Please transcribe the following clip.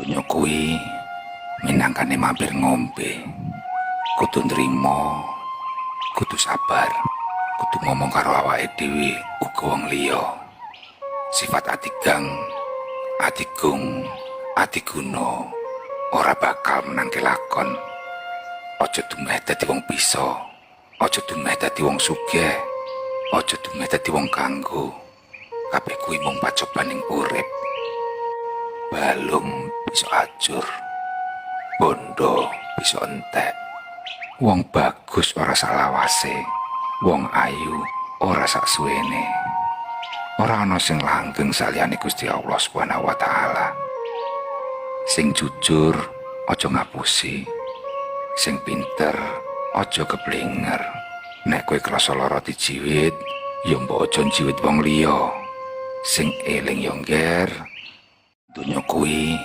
Donya kuwi minangkane mampir ngombe. Kudu nrimo, kudu sabar, kudu ngomong karo awake dhewe uga wong liya. Sifat adigang, adigung, adiguna ora bakal menangke lakon. Aja dumeh dadi wong bisa, aja dumeh dadi wong sugih, aja dumeh dadi wong kanggo. Kabeh kuwi mung pacobaning urip. Balung bisa ajur, bondo bisa entek. Wong bagus ora salawase, wong ayu ora saksuwene. Ora ana sing langgeng saliyane Gusti Allah Subhanahu wa taala. Sing jujur aja ngapusi. Sing pinter aja keblinger. Nek kowe krasa lara dijiwit, ya mbok aja njiwit wong liya. Sing eling yo, Ngger. Donya kuwi